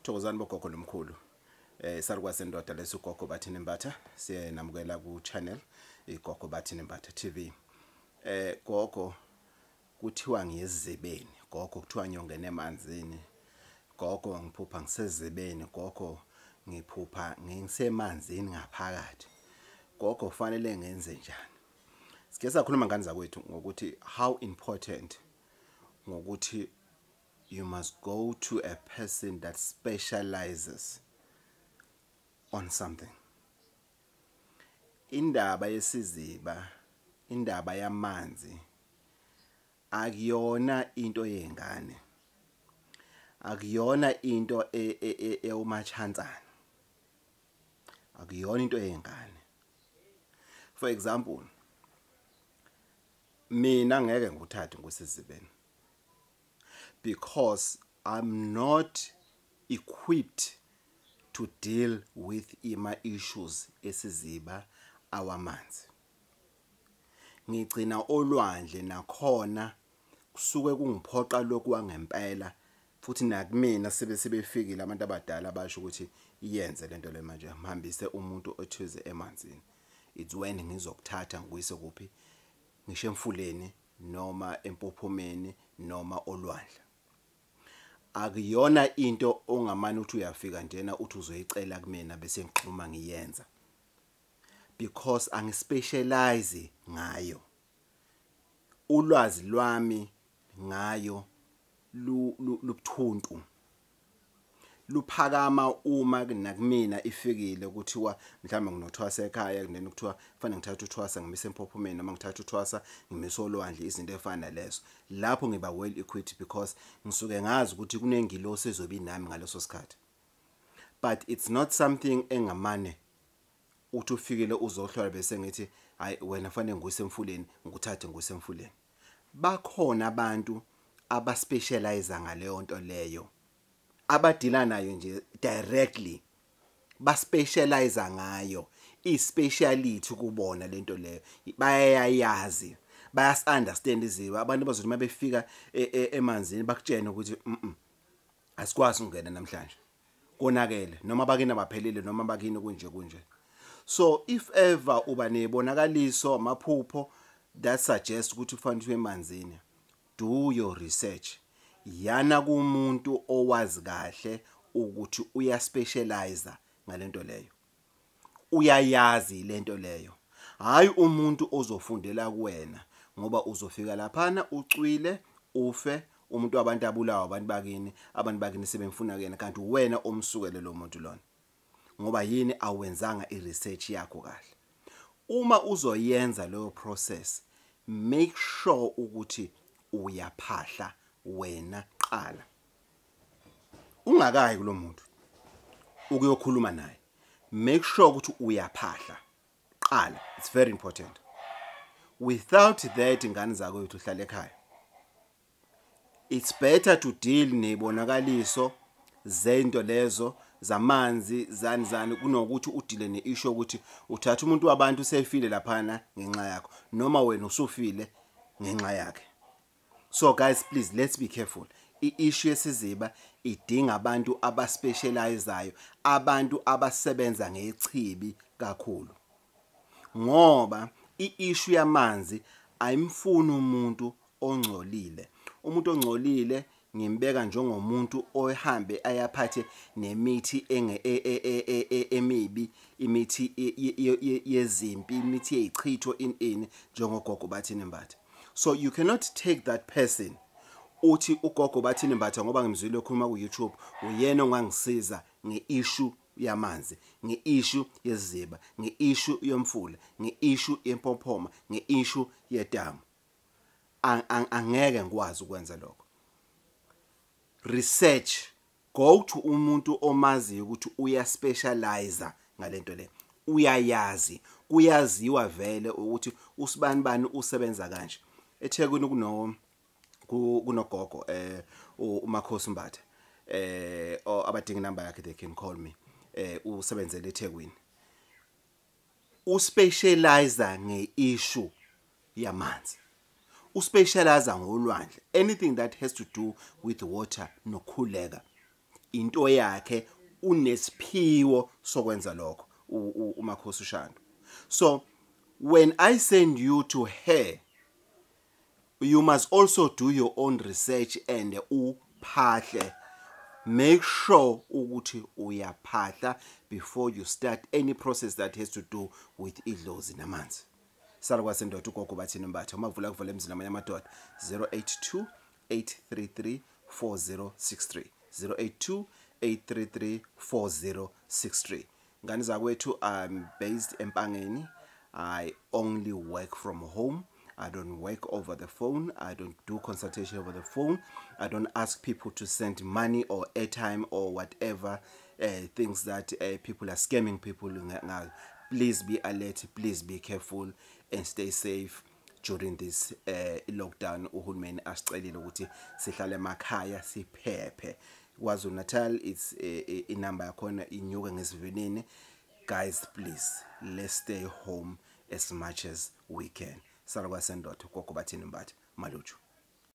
Thokozani bogogo nomkhulu. Salukwazi sendoda leso, uGogo Bathini Mbatha. Siye namukela ku channel iGogo Bathini Mbatha TV. Gogo, kuthiwa ngiyezibeni. Gogo, kuthiwa ngiyongena emanzini. Gogo, ngiphupha ngisezibeni. Gogo, ngiphupha ngisemanzini ngaphakathi. Gogo, kufanele ngenze njani? Sike sakhuluma, ngane zakwethu, ngokuthi how important ngokuthi you must go to a person that specializes on something. Indaba yesiziba, indaba yamanzi akuyona into yengane, akuyona into ewumachansana, akuyona into yengane. For example, mina ngeke ngikuthathe ngusizibeni because I'm not equipped to deal with ima issues esiziba awamanzi. Ngigcina olwandle, nakhona kusuke kungiphoqa lokhu wangempela, futhi nakumina sebe sebefikile abantu abadala basho ukuthi iyenze lento le. Manje ngihambise umuntu othize emanzini, it's when ngizokuthatha ngikuyise kuphi, ngisho emfuleni noma empophomeni noma olwandle. Akuyona into ongamane uthi uyafika njena uthi uzoyicela kumina bese ngixhuma ngiyenza, because angispecialize ngayo. Ulwazi lwami ngayo lubuthuntu, luphakama uma nakumina ifikile, kuthiwa mhlawumbe nginothwasa ekhaya, kunene kuthiwa kufanele ngithathe uthwasa ngimise empophomeni noma ngithathe uthwasa ngimise olwandle, izinto ezifana nalezo. Lapho ngiba well equipped because ngisuke ngazi ukuthi kunengilosi ezobe inami ngaleso sikhathi. But it's not something engamane uthi ufikile uzohlola bese ngithi, "Hayi wena, fanele ngikuse emfuleni, ngikuthathe ngikuse emfuleni." Bakhona abantu abaspecialize ngaleyo nto leyo, abadila nayo nje directly, baspecialize ngayo, i-speciality kubona lento leyo, bayayazi, bayas understand iziba. Abantu bazothi mabefika emanzini bakutshena ukuthi asikwazi ukungena namhlanje, konakele, noma bakini abaphelile, noma bakini kunje kunje. So if ever uba nebonakaliso, amaphupho that suggest ukuthi ufanele uye emanzini, do your research, yana kumuntu owazi kahle ukuthi uyaspecialize ngalento leyo, uyayazi lento leyo, hayi umuntu ozofundela kuwena, ngoba uzofika laphana ucwile, ufe, umuntu wabantu abulawa abantu bakini, abantu bakini sebemfuna kuyena, kanti wena omsukele lo muntu lona. Ngoba yini? Awenzanga iresearch yakho kahle. Uma uzoyenza leyo process, make sure ukuthi uyaphahla wena qala ungakayi kulo muntu ukuyokhuluma naye. Make sure ukuthi uyaphahla qala, it's very important. Without that, ingane zakwethu, uhlala ekhaya. It's better to deal nebonakaliso zento lezo zamanzi, zani zani, kunokuthi udile neissue ukuthi uthatha umuntu wabantu usefile laphana ngenxa yakho, noma wena usufile ngenxa yakhe. So guys, please, let's be careful. I-issue yesiziba idinga abantu abaspecializayo, abantu abasebenza ngechibi kakhulu, ngoba i-issue yamanzi ayimfuni umuntu ongcolile. Umuntu ongcolile ngimbeka njengomuntu ohambe ayaphathe nemithi emibi, imithi yezimpi, imithi yezichitho, in njengoGogo Bathini Mbatha. So you cannot take that person uthi uGogo Bathini Mbatha, ngoba ngimzwile ekhuluma ku YouTube, uyena ongangisiza ngeissue yamanzi, ngeissue yeziba, ngeissue yomfula, ngeissue yempophoma, ngeissue yedamu. Angeke ngikwazi ukwenza lokho. Research, go to umuntu omaziyo ukuthi uyaspecialize ngalento le, uyayazi, kuyaziwa vele ukuthi usibani bani usebenza kanje. eThekwini kunogogo uMakhosi Mbatha. Abadinga inamba yakhe, they can call me. Usebenzele eThekwini, uspecialize ngeissue yamanzi, uspecialize ngolwandle, anything that has to do with water nokhuleka. Into yakhe, unesiphiwo sokwenza lokho uMakhosi uShandu. So when I send you to her, you must also do your own research and uphahle. Make sure ukuthi uyaphahla before you start any process that has to do with idlozi namanzi. Sala kwasendoda, ugogo Bathini Mbatha, umavula kuvala emzini amanye amadoda. 082 833 4063, 082 833 4063. Ngane zakwethu, I'm based eMpangeni. I only work from home. I don't work over the phone. I don't do consultation over the phone. I don't ask people to send money or airtime or whatever things that people are scamming people. Please be alert, please be careful and stay safe during this lockdown. Uhulumeni asicelile ukuthi sihlale emakhaya, siphephe. KwaZulu Natal, it's inamba yakhona inyuka ngesivinini. Guys, please, let's stay home as much as we can. Sala kwasendoda, gogo Bathini Mbatha, maluju.